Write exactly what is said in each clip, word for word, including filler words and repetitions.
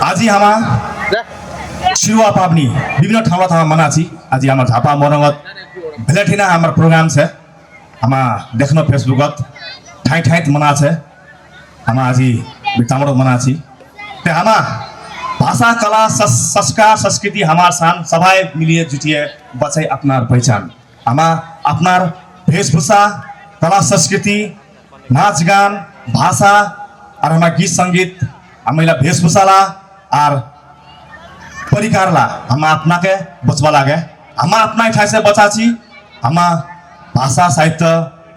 আজি হামা চিরুৱা পাবনি বিভিন্ন ঠাউত হামা মানাছি। আজি আমার ঝাপা মরঙত বেলেঠিনা আমার program আছে। হামা দেখনো Facebook-ত ঠাই ঠাইত মানাছে। হামা আজি বিতামরত মানাছি। তে হামা ভাষা, কলা, সস-, সংস্কার, সংস্কৃতি হামার সান সবাই মিলিয়ে জুটিয়ে বাচাই আপনার পহচান। হামা আপনার বেশভূষা, কলা সংস্কৃতি, নাচ গান, ভাষা, আর হামা গীত সঙ্গীত, হামা ইলা বেশভূষালা, আর পরিকারলা, হামা আপনাকে বচবা লাগে। হামা আপনা ঠাইসে বচাছি, হামা ভাষা, সাহিত্য,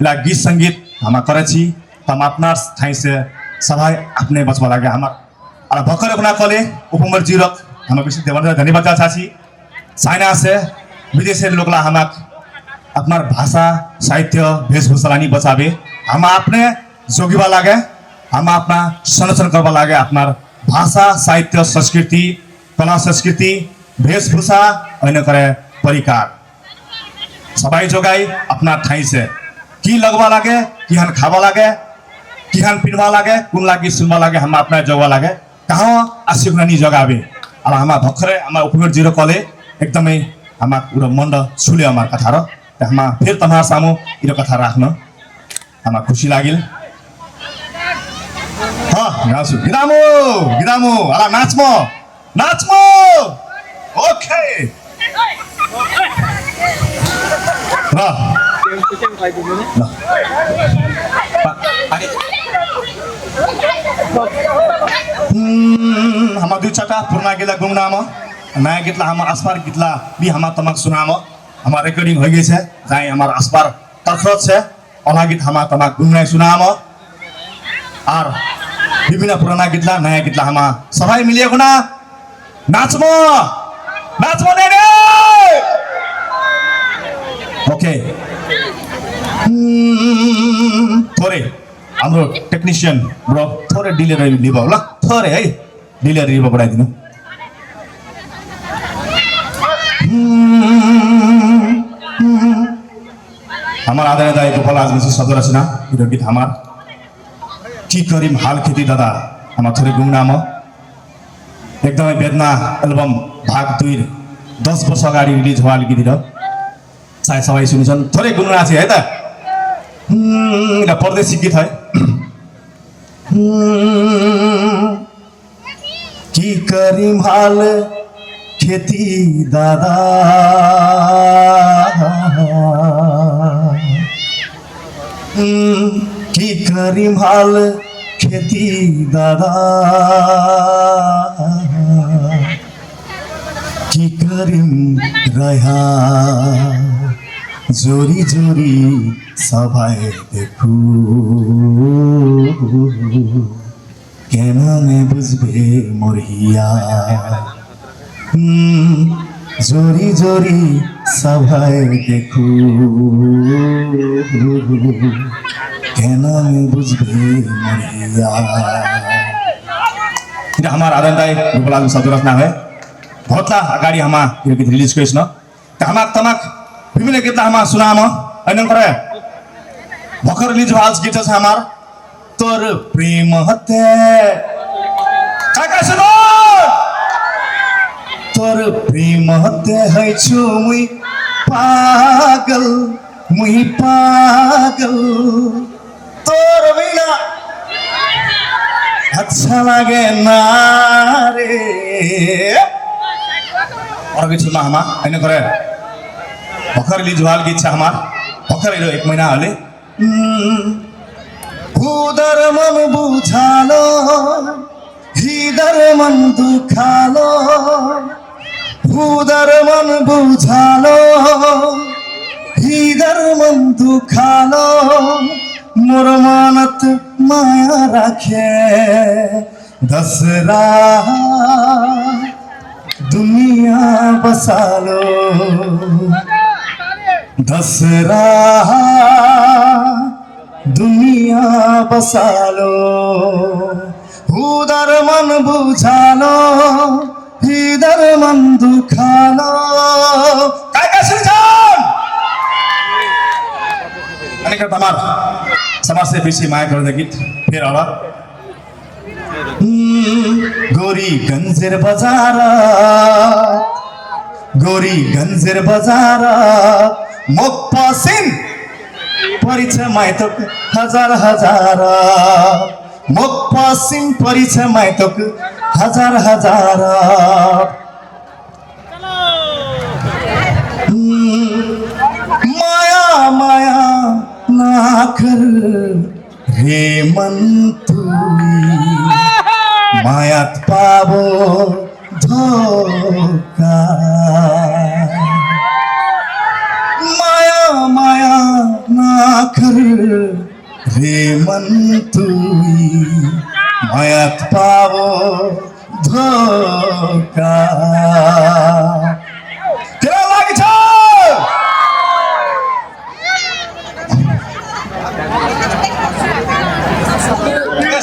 ইলা গীত সঙ্গীত হামা করেছি, তো হামা আপনার ঠাইসে সবাই আপনে বচবা লাগে। হামা আর ভকরে কোনা কলে উপমর জিরক, হামা বেশি দেবান ধন্যবাদ চাছি। চাইনা আছে, বিদেশের লোকলা হামাক আপনার ভাষা, সাহিত্য, বেশভূষালানি বচাবে। হামা আপনে জগিবা লাগে, হামা আপনা সংরক্ষণ করবা লাগে, আপনার ভাষা, সাহিত্য, সংস্কৃতি, কলা সংস্কৃতি, বেশভূষা, অন্য করে পরিকার। সবাই জগাই আপনার ঠাইসে। কি লগবা লাগে, কিহান খাবা লাগে, কিহান পিনবা লাগে, কোন লাগি শুনবা লাগে, হামা আপনার জগবা লাগে। কাহো আসুক না নি জগাবে। আর হামা ভকরে, হামা উপমর জিরো কলে, একদমই হামা পুরো মন্ড ছুলে আমার কথার। তে হামা ফের তোমার সামু ইরো কথা রাখনো। আমার খুশি লাগিল। হ্যাঁ, গাসু। গিদামু, গিদামু, আলা নাচমু, নাচমু। ওকে। বাহ। বাহ। আরে। হুম, হামা দুই চারটা পুরনা গিলা গুনগুনামু। নয়া গিতলা হামা আসপার গিতলা বি হামা তোমাক শুনামু। আমার recording হয়ে গেছে। যাই আমার আসপার তরফ আছে। অনা গীত হামা তোমাক গুনগুনাই শুনামু। আর বিভিন্ন পুরানা গীতলা, নয়া গীতলা হামা সবাই মিলিয়ে গুনা নাচমু। নাচমু নে রে। ওকে। হুম, থরে। আমরো technician bro, থরে delay রই লিবা, ওলা? থরে, এই। Delay রিবা বড়াই দিন। আমার আদরে দাই গোপাল আজমেসি সদর আছে না, ইরো গীত আমার। কি করিম হাল খেতি দাদা, আমার থরে গুনগুনামু। একদম বেদনা album ভাগ দুইর দশ বছর আগে release হওয়া গীত ইরো। চাই সবাই শুনছন, থরে গুনগুনাছি, এটা। হুম, এটা পরদেশি গীত হয়। হুম। কি করিম হাল খেতি দাদা, হুম, কি করিম হাল খেতি দাদা, কি করিম রয়া জরি জরি সবাই দেখু। কেনে বুঝবে মোর হিয়া? হুম, জরি জরি সবাই দেখু। কেনে বুঝবে মোর হিয়া? এটা আমার আদরে দাই গোপাল আজমেসি সদর আছে না হয়। বহুত লা আগাড়ি হামা ইরো গীত release করেসিল। তামাক তামাক, বিভিন্ন গীত হামা শুনামু, অইনং করে। ভকর লিজ ভাজ গীত আছে আমার, তোর প্রেম হতে। কাকা শুনো! তোর প্রেম হতে হইছু মুই পাগল, মুই পাগল। তোর বিনা আচ্ছা লাগে না রে। আর কিছু না হামা, এনে করে। ভকর লিজ ভাজ গীত আছে আমার। ভকর ইরো এক মহিনা হলে। হুম। হুদর মন বুঝালো, হৃদর মন দুখালো। হুদর মন বুঝালো, হৃদর মন দুখালো, মোর মনত মায়া রাখে দসরা দুনিয়া বসালো। দসরা দুনিয়া বসালো। হুদর মন বুঝালো, হৃদর মন দুখালো। কাকা সুরজান! অনেক আমার সমাজে বেশি মায়া করে দেখি, ফের আবার। উম, গৌরীগঞ্জের বাজার, গৌরীগঞ্জের বাজার, মগ পশ্চিম পরিছে মাইতক হাজার হাজার, মগ পশ্চিম পরিছে মাইতক হাজার হাজার। উম, মায়া, মায়া না কর রে মন তুই, মায়াত পাবো ধোকা। মায়া, মায়া না কর রে মন তুই, মায়াত পাবো ধোকা। কেরা লাগিছে?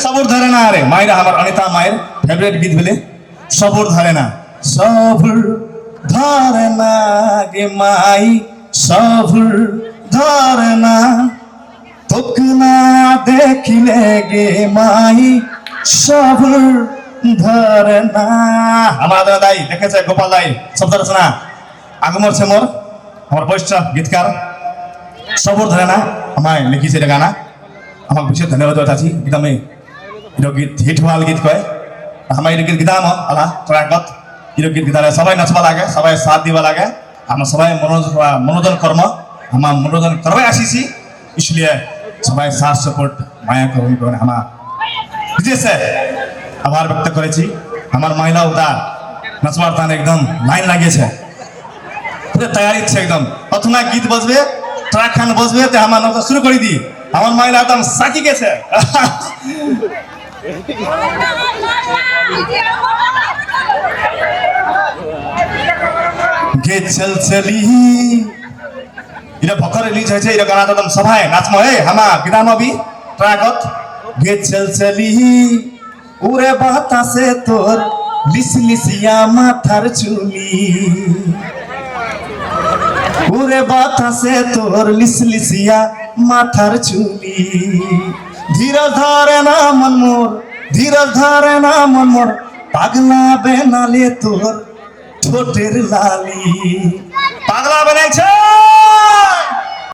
সবুর ধরে না রে, মাইরা আমার অনিতা মাইর favourite গীত বলে, সবুর ধরে না। সবুর ধরে না গে মাই, সবুর ধরে না। তোক না দেখিলে গে মাই, সবুর ধরে না। আমার দাদা দাই, দেখেছে গোপাল দাই, সব ধরেছে না। আগমর সেমর, আমার বৈশ্য গীতকার, সবুর ধরে না, আমায় লিখিছে এটা গানা। আমাক বিশেষ ধন্যবাদ জানাচ্ছি, একদম এই ইরো গীত হিট ওয়াল গীত কয়। আমার ইরো গীত গিদাম, আলা, ট্রাকত। ইরো গীত গিদালে সবাই নাচবা লাগে, সবাই সাথ দিবা লাগে। আমার সবাই মনোরঞ্জন, মনোরঞ্জন কর্ম, আমার মনোরঞ্জন করবে আসিছি। ইসলিয়ে সবাই সাথ সাপোর্ট, মায়া করুন, করুন, আমার। দিয়েছে, আভার ব্যক্ত করেছি। আমার মহিলা উদার, নাচবার তান একদম লাইন লাগিয়েছে। পুরো তৈয়ারি আছে একদম। প্রথমে গীত বজবে, ট্রাক খান বজবে, তে আমার নাচা শুরু করে দি। আমার মহিলা একদম সাকি গেছে। গে চল চলি। ইটা ভকত রিলিজ হয়েছে, ইটা গানা একদম সভায় নাচমো, এ, হামা, গিদামবি, ট্রাকত। গে চল চলি। উরে বাতাসে তোর লিসলিসিয়া মাথার চুলি। উরে বাতাসে তোর লিসলিসিয়া মাথার চুলি। ধীর ধরে না মন মোর, ধীর ধরে না মন মোর, পাগলা বেনালে তোর ঠোঁটের লালি। পাগলা বেনাইছে।